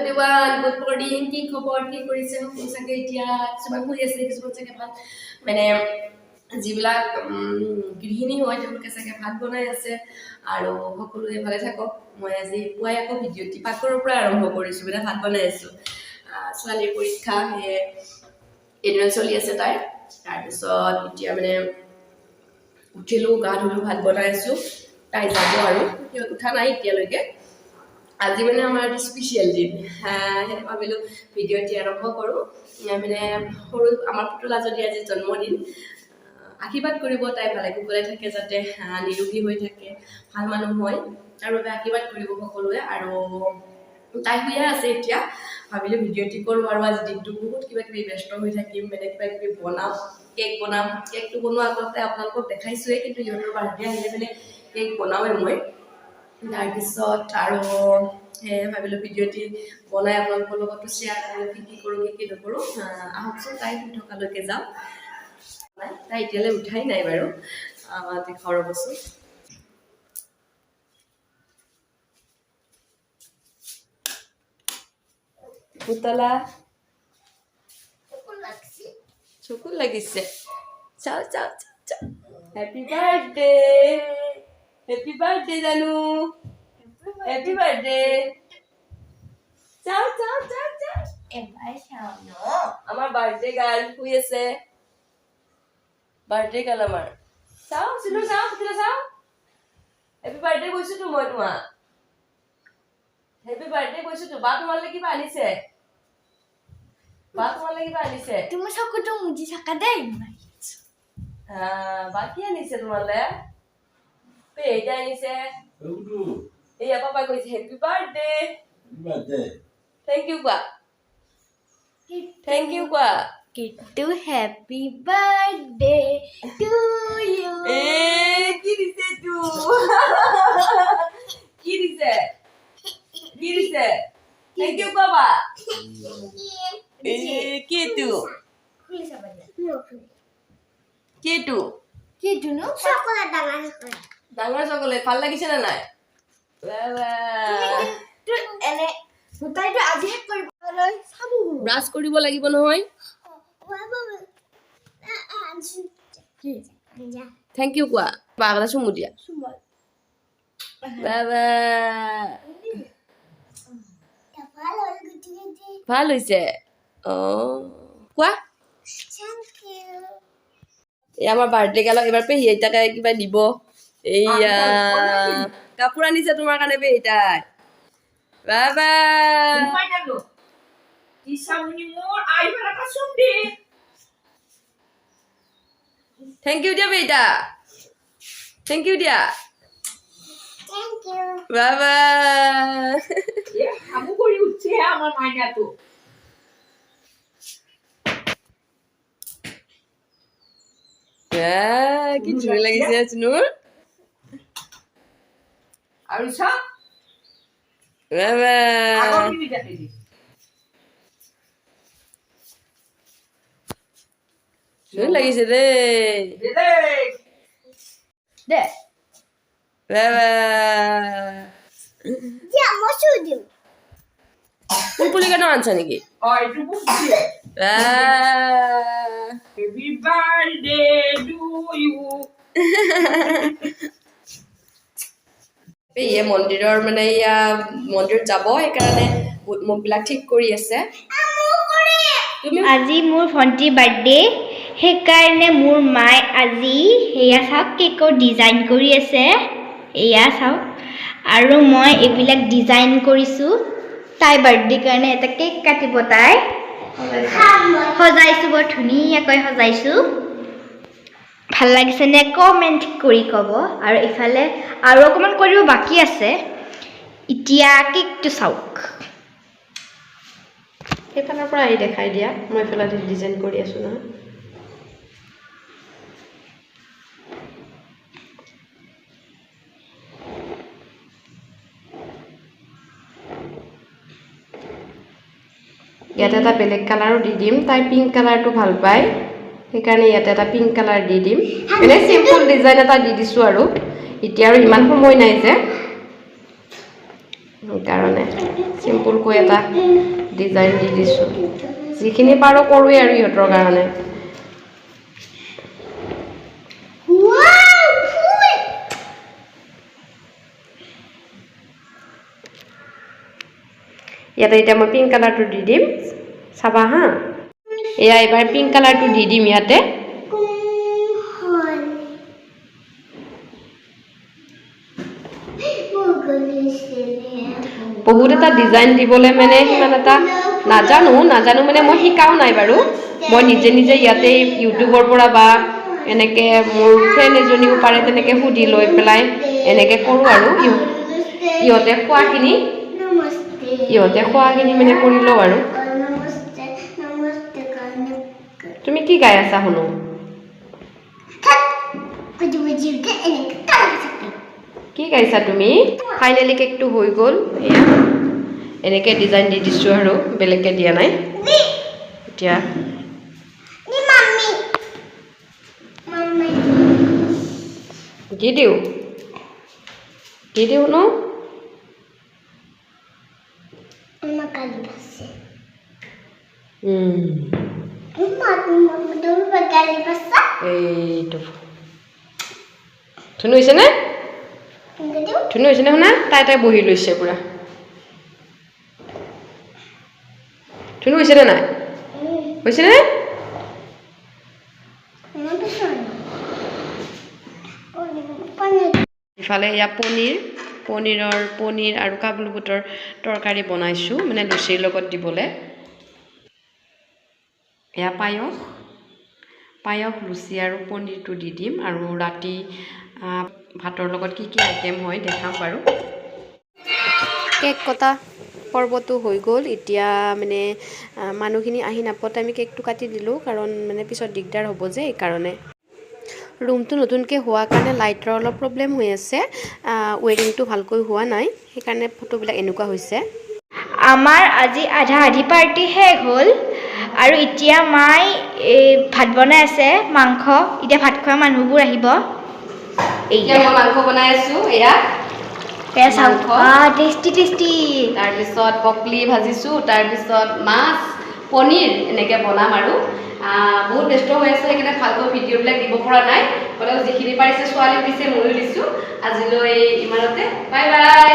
Everyone, good morning. কি খবৰ? কি কৰিছে সকলো? চাগে এতিয়া কিছুমান শুই আছে, কিছুমান চাগে ভাত, মানে যিবিলাক গৃহিণী হয় তেওঁলোকে চাগে ভাত বনাই আছে। আৰু সকলোৱে ভালে থাকক। মই আজি পুৱাই আকৌ ভিডিঅ'টি পাকঘৰৰ পৰা আৰম্ভ কৰিছোঁ, মানে ভাত বনাই আছোঁ। ছোৱালীৰ পৰীক্ষা, সেয়ে এনুৱেল চলি আছে তাইৰ। তাৰপিছত এতিয়া মানে উঠিলোঁ, গা ধুলোঁ, ভাত বনাই আছোঁ। তাই যাব আৰু সিহঁত উঠা নাই এতিয়ালৈকে। আজি মানে আমাৰ এটা স্পেচিয়েল দিন, সেয়ে ভাবিলোঁ ভিডিঅ'টি আৰম্ভ কৰোঁ। মানে সৰু আমাৰ পুতলাজনীৰ আজি জন্মদিন। আশীৰ্বাদ কৰিব, তাই ভালে কুশলে থাকে যাতে, নিৰোগী হৈ থাকে, ভাল মানুহ হয়, তাৰ বাবে আশীৰ্বাদ কৰিব সকলোৱে। আৰু তাই শুয়ে আছে এতিয়া, ভাবিলোঁ ভিডিঅ'টি কৰোঁ। আৰু আজি দিনটো বহুত কিবা কিবি ব্যস্ত হৈ থাকিম, মানে কিবা কিবি বনাম, কেক বনাম। কেকটো বনোৱা আগতে আপোনালোকক দেখাইছোঁৱেই, কিন্তু ইহঁতৰ বাৰ্থডে আহিলে মানে কেক বনাওঁৱেই মই। তাৰপিছত আৰু সেয়ে ভাবিলোঁ ভিডিঅ'টি বনাই আপোনালোকৰ লগতো শ্বেয়াৰ কৰোঁ, কি কি কৰোঁ, কি কি নকৰোঁ। আহকচোন, তাই শুই থকালৈকে যাওঁ। তাই এতিয়ালৈ উঠাই নাই বাৰু। দেখাওঁ ৰ'বচোন। পুতলা, চকু লাগিছে। চাও চাও চাও চাও। হেপী বাৰ্থডে, হেপী বাৰ্থডে জানু, হেপী বাৰ্থডে। চাও চাও চাও চাও। এবাৰ চাওঁ ন। আমাৰ বাৰ্থডে গাৰ্ল শুই আছে। বাৰ্থডে গাৰ্ল আমাৰ। চাও চিনু, চাও পুতলা, চাও। হেপী বাৰ্থডে কৈছোতো মই তোমাক, হেপী বাৰ্থডে কৈছোতো। বা তোমালৈ কিবা আনিছে, বা তোমালৈ কিবা আনিছে। তুমি চকুটো মুদি থাকা দেই। বা কি আনিছে তোমালে? পেহীতে আনিছে। এইয়া পাপাই কৈছে হেপী বাৰ্থডে। Thank U কোৱা, thank U কোৱা। Kittu, happy birthday to you. এ কি দিছে এইটো? কি দিছে? কি দিছে? Thank U কোৱা বা। এ কি এইটো? খুলি চাবা দিয়া। কি এইটো? কি এইটো নো? চকলেট, ডাঙৰ চকলেট। ডাঙৰ চকলেট। ভাল লাগিছে নে নাই? বাবা। এনে গোটাইটো আজি শেষ কৰিবলৈ চাব। ব্ৰাছ কৰিব লাগিব নহয়। কি? Thank U কোৱা বা, এটা চুমু দিয়া। বাবা, ভাল হৈছে। অঁ, কোৱা। এই আমাৰ বাৰ্থডে গাৰ্লক এইবাৰ পেহী আইতাকে কিবা দিব। এইয়া কাপোৰ আনিছে তোমাৰ কাৰণে পেহী আইতাই। বাবা। মোৰ আইফান এটা চুম দি। Thank U দিয়া পেহী আইতা, thank U দিয়া। বাবা। এ হামু কৰি উঠিছে আমাৰ মাইনাটো। আহ, কি ধুনীয়া লাগিছে চুনুৰ। আৰু চা। বাবা। আগৰখিনি দেখাই দি। ধুনীয়া লাগিছে দেই। বেলেগ। দে। বাবা। পুলপুলি কেইটাও আনছা নেকি? অ, এইটো মোক দিয়ে। বাহ। Happy birthday to you. পেহীয়ে মন্দিৰৰ, মানে এয়া মন্দিৰত যাব, সেইকাৰণে বুট মুগবিলাক ঠিক কৰি আছে। তুমি আজি মোৰ ভণ্টিৰ বাৰ্থডে, সেইকাৰণে মোৰ মায়ে আজি সেয়া চাওক, কেকৰ ডিজাইন কৰি আছে। এয়া চাওক, আৰু মই এইবিলাক ডিজাইন কৰিছোঁ। তাই বাৰ্থডে কাৰণে এটা কেক কাটিব তাই। সজাইছোঁ, বৰ ধুনীয়াকৈ সজাইছোঁ। ভাল লাগিছেনে কমেণ্ট কৰি ক'ব। আৰু ইফালে আৰু অকণমান কৰিব বাকী আছে। এতিয়া কেকটো চাওক। সেইফালৰ পৰা আহি দেখাই দিয়া, মই এইফালে ডিজাইন কৰি আছোঁ নহয়। ইয়াতে এটা বেলেগ কালাৰো দি দিম। তাই পিংক কালাৰটো ভাল পায়, সেইকাৰণে ইয়াতে এটা পিংক কালাৰ দি দিম। এনেই চিম্পুল ডিজাইন এটা দি দিছোঁ আৰু এতিয়া আৰু ইমান সময় নাই যে, সেইকাৰণে। চিম্পুলকৈ এটা ডিজাইন দি দিছোঁ। যিখিনি পাৰোঁ কৰোঁৱেই আৰু ইহঁতৰ কাৰণে। Wow, ফুল। ইয়াতে এতিয়া মই পিংক কালাৰটো দি দিম, চাবা হা। এয়া এইবাৰ পিংক কালাৰটো দি দিম ইয়াতে। কোন বহুত এটা ডিজাইন দিবলৈ মানে সিমান এটা নাজানো, নাজানো মানে মই শিকাও নাই বাৰু। মই নিজে নিজে ইয়াতে ইউটিউবৰ পৰা বা এনেকৈ মোৰ ফ্ৰেণ্ড এজনীও পাৰে, তেনেকৈ সুধি লৈ পেলাই এনেকৈ কৰোঁ আৰু। ইহঁতে খোৱাখিনি নমস্তে। ইহঁতে খোৱাখিনি মানে কৰি লওঁ আৰু। নমস্তে, নমস্তে। তুমি কি গাই আছা শুনো? বুজি বুজি এনেকে কালা। কি গাইছা তুমি? ফাইনেলি কেকটো হৈ গ'ল। এয়া এনেকৈ ডিজাইন দি দিছোঁ আৰু বেলেগকৈ দিয়া নাই এতিয়া। Mummy, mummy. দি দিওঁ, দি দিওঁ ন। আমার গালি পাচ্ছে। তুমি গালি পাচ্ছা। এইটো ধুনু হৈছেনে? ধুনু হৈছেনে শুনা? তাই তাই বহি লৈছে পুৰা। ধুনু হৈছেনে নাই? হৈছেনে? আমাৰ ভীষণ পনিৰ। ইফালে এয়া পনীৰ, পনীৰ আৰু কাবুল বুটৰ তৰকাৰী বনাইছোঁ, মানে লুচিৰ লগত দিবলৈ। এয়া পায়স, পায়স, লুচি আৰু পনীৰটো দি দিম। আৰু ৰাতি ভাতৰ লগত কি কি আইটেম হয় দেখাম বাৰু। কেক কটা পৰ্বটো হৈ গ'ল। এতিয়া মানে মানুহখিনি আহি নাপাওঁতে আমি কেকটো কাটি দিলোঁ, কাৰণ মানে পিছত দিগদাৰ হ'ব যে সেইকাৰণে। ৰুমটো নতুনকৈ হোৱাৰ কাৰণে লাইটৰ অলপ প্ৰব্লেম হৈ আছে, ৱেৰিংটো ভালকৈ হোৱা নাই, সেইকাৰণে ফটোবিলাক এনেকুৱা হৈছে। আমাৰ আজি আধা আধি পাৰ্টি শেষ হ'ল আৰু এতিয়া মাই এই ভাত বনাই আছে, মাংস। এতিয়া ভাত খোৱা মানুহবোৰ আহিব। এতিয়া মই মাংস বনাই আছোঁ এয়া। এয়া চাওক। মাংস। Tasty tasty. তাৰপিছত বকলি ভাজিছোঁ, তাৰপিছত মাছ, পনীৰ এনেকৈ বনাম আৰু। বহুত ব্যস্ত হৈ আছোঁ, সেইকাৰণে ভালকৈ ভিডিঅ'বিলাক দিব পৰা নাই। হ'লেও যিখিনি পাৰিছে ছোৱালীও দিছে, ময়ো দিছোঁ। আজিলৈ ইমানতে, বাই বাই।